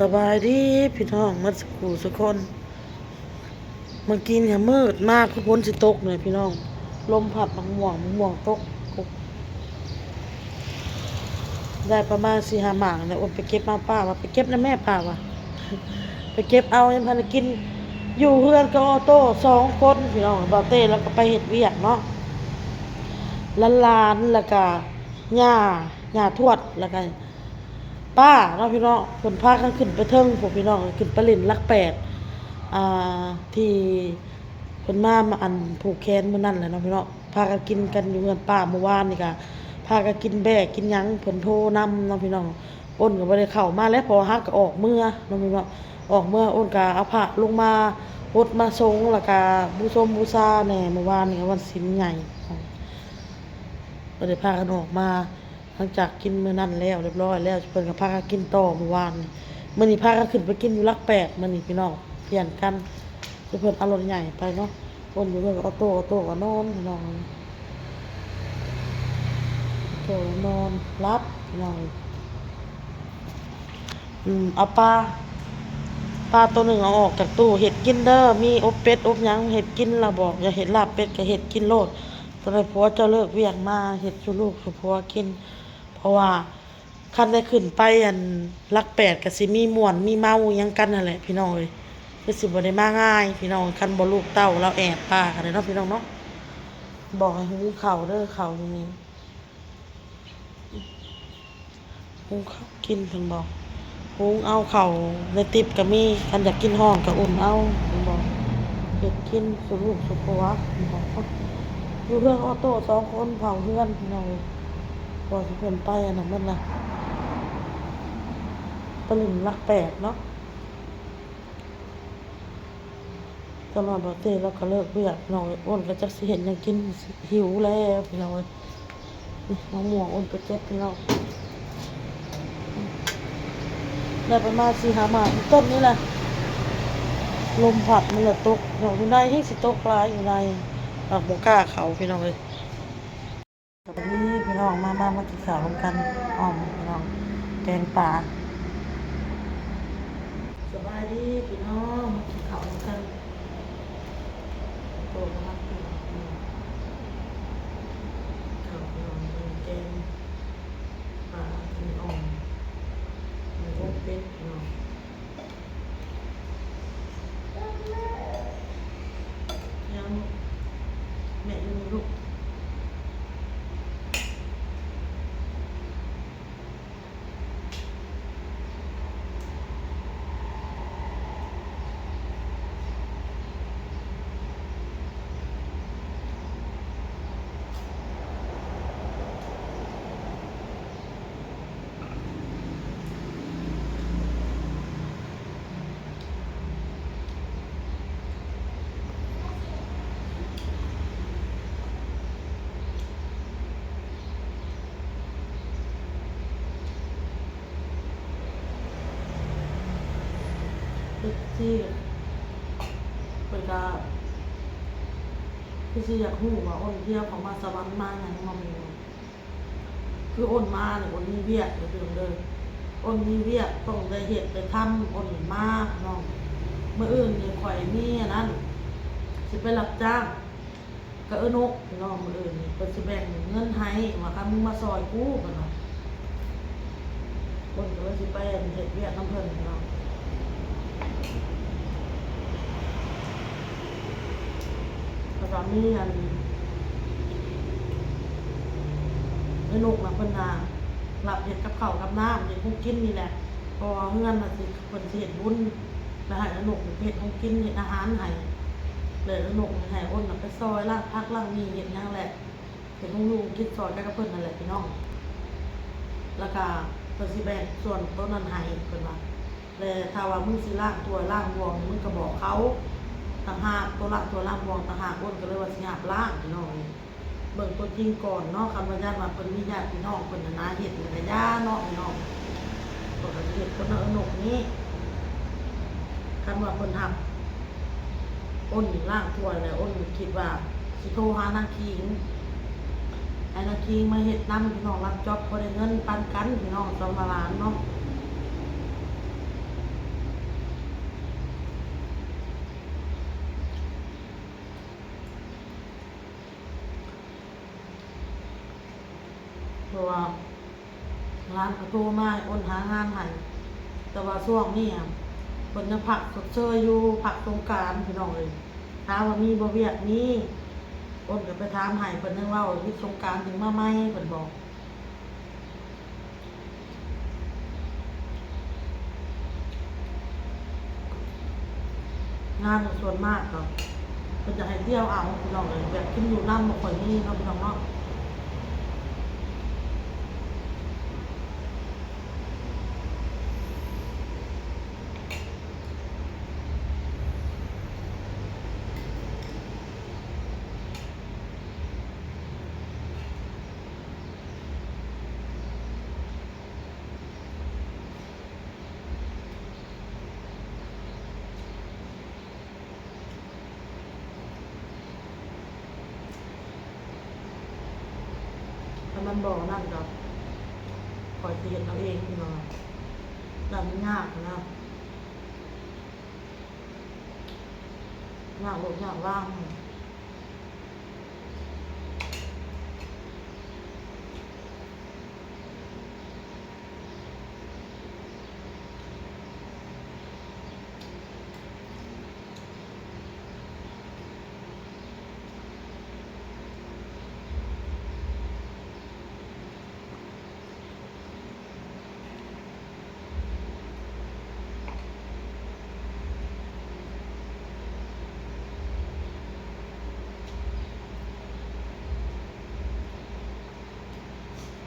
ສະບາຍດີພີ່ນ້ອງໝົດສູ່ຜູ້ສູ່ຄົນ. ເມື່ອກີ້ນີ້ມືດມາຄືຝົນຊິຕົກນີ້ພີ່ນ້ອງ, ລົມພັດໝາກມ່ວງ ໝາກມ່ວງຕົກ. ໄດ້ປະມານສີ່ຫ້າໝາກແລ້ວ, ໂອນໄປເກັບມາ. ປ້າວ່າ ໄປເກັບນຳແມ່ ປ້າວ່າ ໄປເກັບເອົາ ຍັງບໍ່ທັນໄດ້ກິນ. ຢູ່ເຮືອນກັບອອໂຕ້ສອງຄົນພີ່ນ້ອງ, ບ່າວເຕ້ລາວກໍໄປເຮັດວຽກເນາະ, ຫຼານໆ ແລ້ວກະຍ່າ ຍ່າທວດ ແລ້ວກະ ປ້າເນາະພີ່ນ້ອງ, ເພິ່ນພາກັນຂຶ້ນໄປເທິງພຸ້ນພີ່ນ້ອງ, ຂຶ້ນໄປຫຼິ້ນຫຼັກແປດ ອ່າ ທີ່ເພິ່ນມາ ມາອັນຜູກແຂນມື້ນັ້ນແຫຼະເນາະພີ່ນ້ອງ. ພາກັນກິນກັນຢູ່ເຮືອນປ້າ. ມື້ວານນີ້ກະພາກັນກິນແບ້ກິນຫຍັງ, ເພິ່ນໂທນຳເນາະພີ່ນ້ອງ. ໂອນກໍບໍ່ໄດ້ເຂົ້າມາແຫຼະ ເພາະວ່າຫາກໍອອກເມືອເນາະພີ່ນ້ອງ, ອອກເມືອ. ໂອນກໍເອົາພະລົງມາຫົດມາສົງ ແລ້ວກະບູຊົມບູຊາແດ່. ມື້ວານນີ້ກໍວັນສິນໃຫຍ່ ກໍໄດ້ພາກັນອອກມາ. ຫຼັງຈາກກິນມື້ນັ້ນແລ້ວ ຮຽບຮ້ອຍແລ້ວ ເພິ່ນກໍພາກັນກິນຕໍ່ມື້ວານນີ້. ມື້ນີ້ພາກັນຂຶ້ນໄປກິນຢູ່ຫຼັກແປດ ມື້ນີ້ພີ່ນ້ອງ, ປ່ຽນກັນ. ເພິ່ນເອົາລົດໃຫຍ່ໄປເນາະ, ຄົນຢູ່ເຮືອນອອໂຕ້ ອອໂຕ້ກໍນອນພີ່ນ້ອງ, ອອໂຕ້ນອນຫຼັບພີ່ນ້ອງ. ອືມ ເອົາປາ ປາໂຕໜຶ່ງເອົາອອກຈາກຕູ້ເຮັດກິນເດີ, ມີອົບເປັດອົບຫຍັງເຮັດກິນ. ລາວບອກຢາກເຮັດລາບເປັດກໍເຮັດກິນໂລດ, ຕອນໃດຜົວເຈົ້າເລີກວຽກມາເຮັດສູ່ລູກສູ່ຜົວກິນ. ເພາະວ່າຄັນໄດ້ຂຶ້ນໄປອັນຫຼັກແປດກໍຊິມີມ່ວນມີເມົາຫຍັງກັນຫັ້ນແຫຼະພີ່ນ້ອງເອີຍ, ຄືຊິບໍ່ໄດ້ມາງ່າຍພີ່ນ້ອງ. ຄັນບໍ່ລູກເຕົ້າລາວແອບປາກັນເນາະພີ່ນ້ອງເນາະ. ບອກໃຫ້ຫຸງເຂົ້າເດີ, ເຂົ້າຢູ່ນີ້ ຫຸງເຂົ້າກິນເພິ່ນບອກ, ຫຸງເອົາເຂົ້າໃນຕິບກໍມີ, ຄັນຢາກກິນຮ້ອນກໍອຸ່ນເອົາເພິ່ນບອກ, ເຮັດກິນສູ່ລູກສູ່ຜົວເພິ່ນບອກ. ຢູ່ເຮືອນອອໂຕ້ສອງຄົນເຝົ້າເຮືອນພີ່ນ້ອງເອີຍ, ເພາະວ່າຊິເພິ່ນໄປອັນນັ້ນໝົດລະ ໄປຫຼິ້ນຫຼັກແປດເນາະ. ຕອນນັ້ນບ່າວເຕ້ລາວກໍເລີກວຽກພີ່ນ້ອງເອີຍ, ອ້ນກໍຈັກຊິເຮັດຫຍັງກິນ, ຫິວແລ້ວພີ່ນ້ອງເອີຍ. ມະມ່ວງອ້ນໄປເກັບພີ່ນ້ອງ, ໄດ້ປະມານສີ່ຫ້າໝາກ ຕົ້ນນີ້ແຫຼະ, ລົມພັດມັນລະຕົກພີ່ນ້ອງ. ຢູ່ໃນແຮງຊິຕົກຫຼາຍ, ຢູ່ໃນ ອາ ບໍ່ກ້າເຂົ້າພີ່ນ້ອງເອີຍ. ສະບາຍດີພີ່ນ້ອງ, ມາ ມາ ມາກິນເຂົ້ານຳກັນ. ອ້ອມພີ່ນ້ອງ, ແກງປາ. ສະບາຍດີພີ່ນ້ອງ, ມາກິນເຂົ້ານຳກັນ. ໂຕກຳລັງກິນເຂົ້າພີ່ນ້ອງ, ແກງປາ ກິນອ່ອມ ໝູອົບເປັດພີ່ນ້ອງ. ຍັງ ແມ່ຢູ່ນີ້ລູກ. ເອັຟຊີ ເພິ່ນກະຄືຊິຢາກຮູ້ວ່າອ້ນທ່ຽວເຂົາມາສະຫວັນມາຫຍັງເນາະ. ຄືອ້ນມານີ້ ອ້ນມີວຽກເດີພີ່ນ້ອງເດີ, ອ້ນມີວຽກຕ້ອງໄດ້ເຮັດໄດ້ທຳ ອ້ນມາເນາະ. ມື້ອື່ນນີ້ຂ້ອຍມີອັນນັ້ນ ຊິໄປຮັບຈ້າງກັບເອື້ອຍນົກພີ່ນ້ອງ. ມື້ອື່ນນີ້ເພິ່ນຊິແບ່ງເງິນໃຫ້ ວ່າຄັນມຶງມາຊ່ອຍກູ ເພິ່ນວ່າ. ອ້ນກໍເລີຍຊິໄປເຮັດວຽກນຳເພິ່ນເນາະ. ແລ້ວກໍມີອັນ ເອື້ອຍນົກນະ ເພິ່ນນະ ຮັບເຮັດກັບເຂົ້າກັບນ້ຳ ເຮັດຂອງກິນນີ້ແຫຼະ. ເພາະວ່າເຮືອນນະ ຊິ ເພິ່ນຊິເຮັດບຸນ ແລ້ວໃຫ້ເອື້ອຍນົກເຮັດຂອງກິນ ເຮັດອາຫານໃຫ້. ແລ້ວເອື້ອຍນົກໃຫ້ອ້ນນະ ໄປຊ່ອຍລ້າງຜັກລ້າງໝີ່ ເຮັດຫຍັງແຫຼະ. ເຮັດຂອງຢູ່ຂອງກິນຊ່ອຍກັນກັບເພິ່ນນັ້ນແຫຼະພີ່ນ້ອງ. ແລ້ວກະເພິ່ນຊິແບ່ງສ່ວນໂຕນັ້ນໃຫ້ເພິ່ນວ່າ. ແລະ ຖ້າວ່າມຶງຊິລ້າງຖ້ວຍລ້າງບ່ວງນີ້ ມຶງກະບອກເຂົາຕ່າງຫາກ, ໂຕລ້າງຖ້ວຍລ້າງບ່ວງຕ່າງຫາກ. ອ້ນກະເລີຍວ່າຊິຮັບລ້າງພີ່ນ້ອງເອີຍ. ເບິ່ງຕົວຈິງກ່ອນເນາະ, ຄັນວ່າຢ້ານວ່າເພິ່ນມີຍາດພີ່ນ້ອງເພິ່ນຫັ້ນນະ ເຮັດແລ້ວກະຢ່າເນາະພີ່ນ້ອງ. ເພິ່ນກະຊິເຮັດຄົນນະ ເອື້ອຍນົກນີ້. ຄັນວ່າເພິ່ນຮັບ ອ້ນລ້າງຖ້ວຍແລ້ວ ອ້ນຄິດວ່າຊິໂທຫານາງຄີງ ໃຫ້ນາງຄີງມາເຮັດນຳພີ່ນ້ອງ, ຮັບຈ໊ອບພໍໄດ້ເງິນປັນກັນພີ່ນ້ອງ ສອງມາລ້ານເນາະ. ທ່ານກໍໂທມາໃຫ້ອ້ນຫາງານໃຫ້ ແຕ່ວ່າຊ່ວງນີ້ເພິ່ນຍັງພັກຊົດເຊີຍຢູ່ ພັກສົງການພີ່ນ້ອງເອີຍ. ຖາມວ່າມີບໍ່ວຽກ? ມີ. ອ້ນກໍໄປຖາມໃຫ້ ເພິ່ນຍັງເວົ້າ ຢຸດສົງການຈຶ່ງມາໃໝ່ ເພິ່ນບອກ. ງານສ່ວນມາກກໍເພິ່ນຈະໃຫ້ທ່ຽວເອົາພີ່ນ້ອງເອີຍ ແບບກິນຢູ່ນຳບໍ່ຄ່ອຍມີເນາະພີ່ນ້ອງເນາະ. ຖ້າມັນບໍ່ນັ້ນກໍຂ້ອຍຊິເຮັດເອົາເອງພີ່ນ້ອງ. ແຕ່ມັນຍາກນະ ຍາກລົດຍາກລາງ.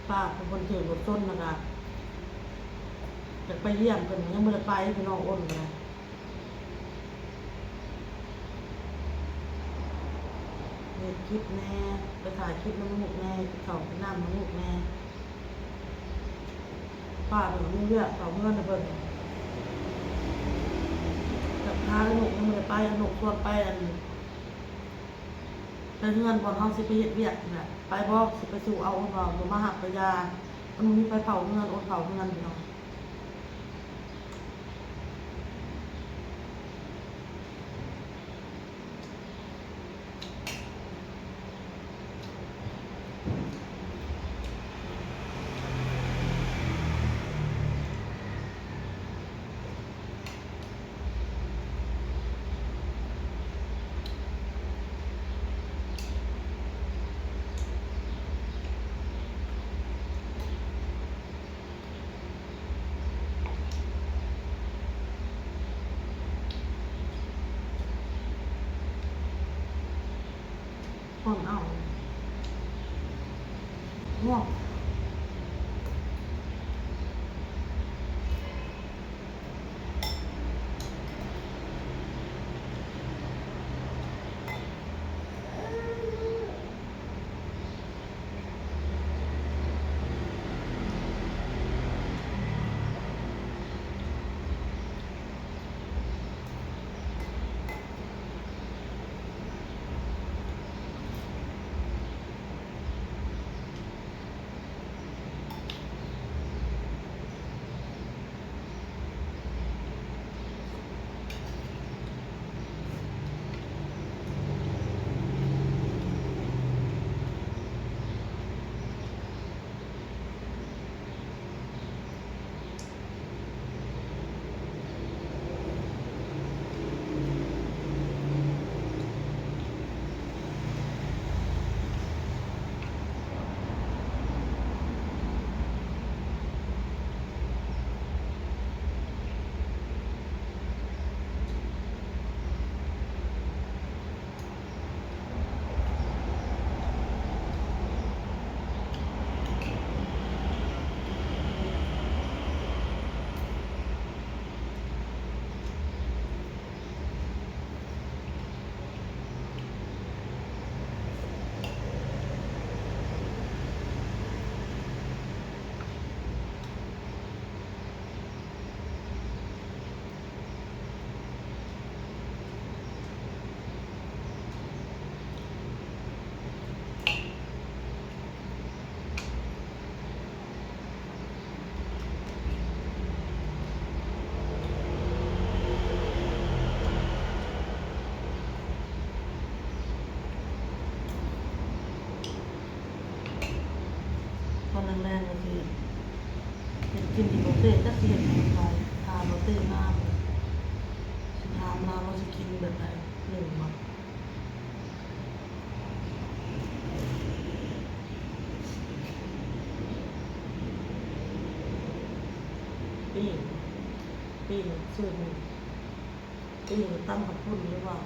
ປ້າຜູ້ເພິ່ນຖືກລົດຊົນນະກະ ຢາກໄປຢ້ຽມເພິ່ນ ຍັງບໍ່ໄດ້ໄປ ພີ່ນ້ອງ. ອ້ນກໍໄດ້ ເຮັດຄລິບແດ່ ໄປຖ່າຍຄລິບນຳລູກແດ່ ກິນເຂົ້າກິນນ້ຳນຳລູກແດ່. ປ້າເພິ່ນມີວຽກເຂົ້າເຮືອນໃຫ້ເພິ່ນ ຈັກພາລູກຍັງບໍ່ໄດ້ໄປ ເອົາລູກຊວນໄປ ອັນ ໄປເຮືອນບ່ອນເຮົາຊິໄປເຮັດວຽກຫັ້ນແຫຼະ. ໄປບໍ່? ຊິໄປສູ່ເອົາ ອ້ນວ່າບໍ່ມາຮັບກະຢ່າ ມັນບໍ່ມີໃຜເຝົ້າເຮືອນ ອ້ນເຝົ້າເຮືອນພີ່ນ້ອງ. ຄົນເອົາ ງ່ວງ. ເຕ້ຈັກຊິເຮັດຫຍັງເນາະ ຖ້າບໍ່ເຕ້ມາ ຊິຖາມລາວວ່າຊິກິນແບບໃດ ໜຶ້ງບໍ່ ປີ້ງ ປີ້ງ ຊື້ ປີ້ງ ຕຳເຂົ້າປຸ້ນ ຫຼືວ່າ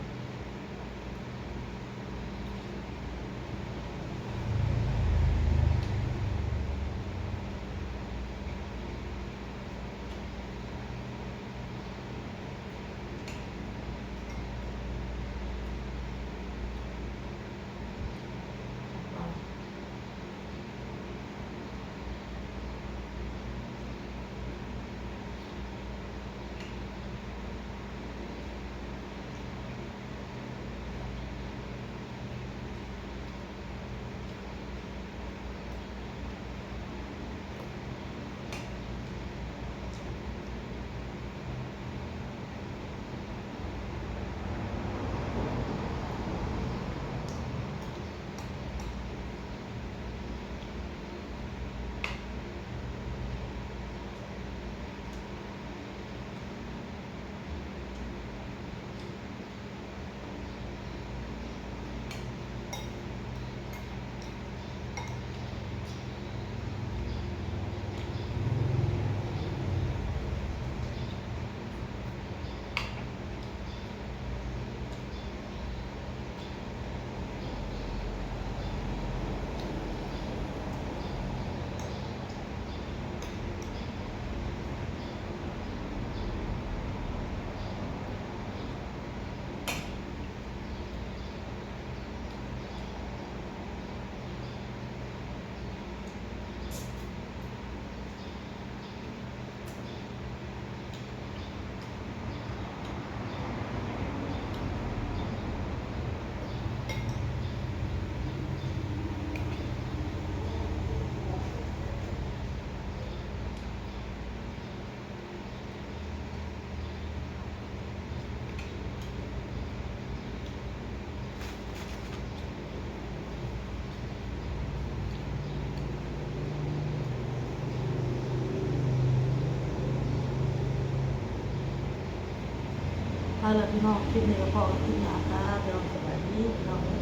ໄປລະພີ່ນ້ອງ ຄລິບນີ້ກໍພໍ້ກັນຄລິບໜ້າ ຈ້າ ພີ່ນ້ອງ ສະບາຍດີພີ່ນ້ອງ.